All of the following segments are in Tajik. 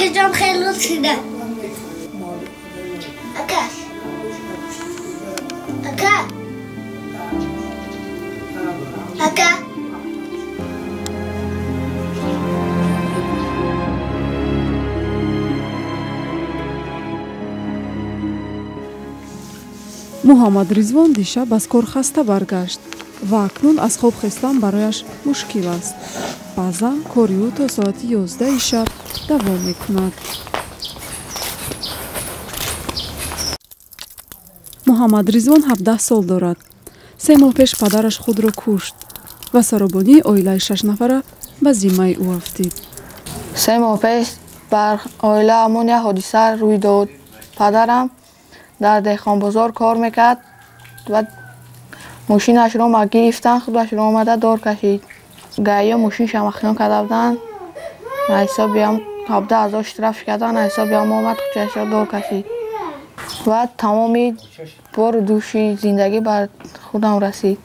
Акаҷон, хеле лутф шуда. Ака. Ака. Ака. Муҳаммад Ризвон дишаб аз кор хаста баргашт ва акнун аз хоб хестан барояш мушкил аст. Баъзан кори ӯ то соати 11 шаб давом мекунад. Муҳаммад Ризвон 17 сол дорад. 3 моҳ пеш падараш худро кушт ва саробонии оилаи 6 нафара ба зиммаи ӯ афтид. 3 моҳ пеш бар оилаамон як ҳодиса рӯй дод. Падарам дар деҳқонбозор кор мекард ва мошинашро ма гирифтан, худашро омада дор кашид. Гаиё мошинша махён карда буданд. Ҳисобиам 17 000 штраф кардан, ҳисобиам омад, худашро дор кашид ва тамоми бору дӯши зиндагӣ бар худам расид.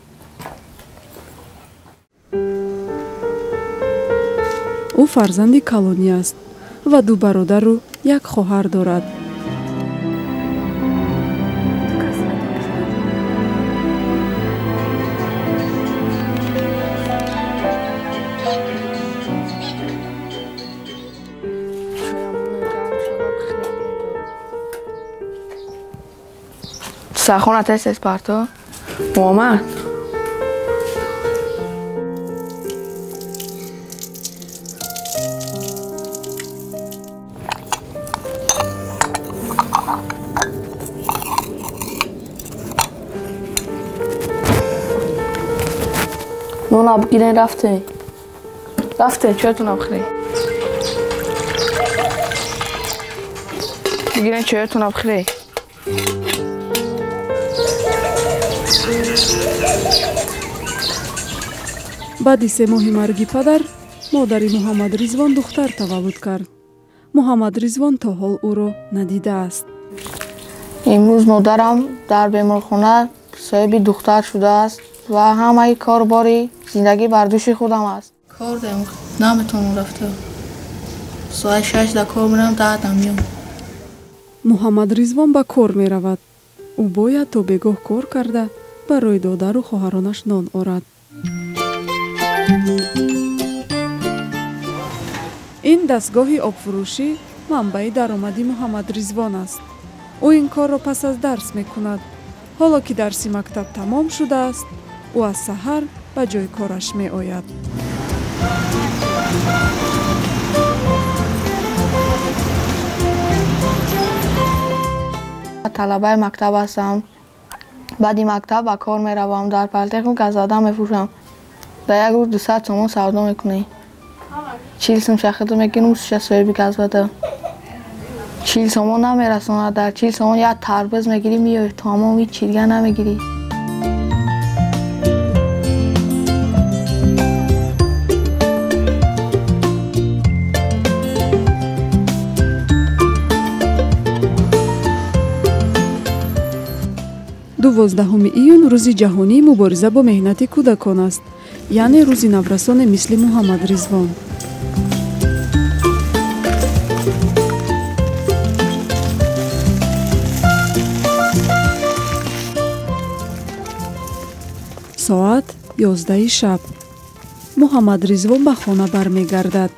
Ӯ фарзанди калонӣ аст ва ду бародару як хоҳар дорад. Сахона тез тез парто. Омад. Нона бигирен, рафтем. Рафтем, чоятонам бихӯред. Бигирен, чоятонам бихӯред. Баъди 3 моҳи марги падар, модари Муҳаммад Ризвон духтар таваллуд кард. Муҳаммад Ризвон то ҳол ӯро надидааст. Имрӯз модарам дар беморхона соҳиби духтар шудааст ва ҳамаи корбори зиндагӣ бар дӯши худам аст. Кор дем, наметавонам рафта. Соати 6 да кор мерам, 10 да меом. Муҳаммад Ризвон ба кор меравад. Ӯ бояд то бегоҳ кор карда, барои додару хоҳаронаш нон орад. Ин дастгоҳи обфурӯшӣ манбаи даромади Муҳаммад Ризвон аст. Ӯ ин корро пас аз дарс мекунад. Ҳоло ки дарси мактаб тамом шудааст, ӯ аз саҳар ба ҷои кораш меояд. Талабаи мактаб ҳастам. Баъди мактаб ба кор меравам, дар политехник газвада мефурӯшам. Дар як рӯз 200 сомон савдо мекунем. 40 сум шахиду мегирам, суша соҳиби газвада. 40 сомон намерасонад, дар 40 сомон як тарбуз мегирӣ, меоӣ, тамом, ҳеҷ чи дига намегирӣ. 12 июн рӯзи ҷаҳонии мубориза бо меҳнати кӯдакон аст, яъне рӯзи наврасоне мисли Муҳаммад Ризвон. Соат 11 шаб. Муҳаммад Ризвон ба хона бармегардад.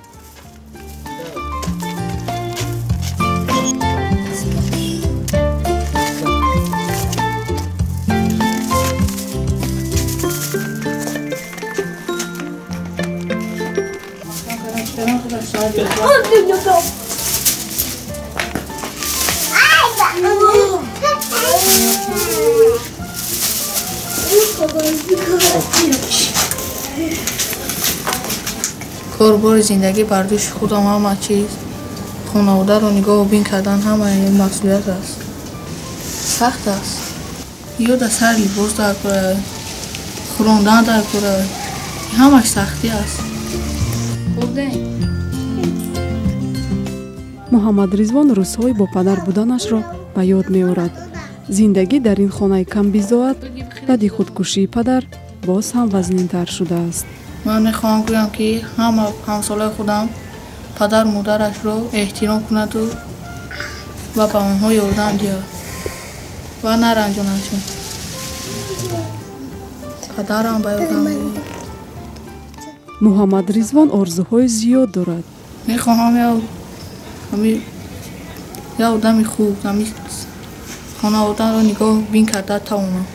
Корбори зиндагӣ бар дӯши худам, ҳама чиз, хонаводаро нигоҳубин кардан, ҳамаи масъулият аст. Сахт аст. Ё дар сар либос дар кора, хӯрондан дар кора, ҳамаш сахтӣ аст. Хӯрдем. Муҳаммад Ризвон рӯзҳои бо падар буданашро ба ёд меорад. Зиндагӣ дар ин хонаи камбизоат баъди худкушии падар боз ҳам вазнинтар шудааст. Ман мехоҳам гӯям, ки ҳама ҳамсолаи худам Падару модарашро эҳтиром кунаду ва ба онҳо ёрдам диҳад ва наранҷонадшон. Падарам ба ёдам меояд. Муҳаммад Ризвон орзуҳои зиёд дорад. Мехоҳам як одами хуб, ҳами хонаводаро нигоҳбин карда тавонам.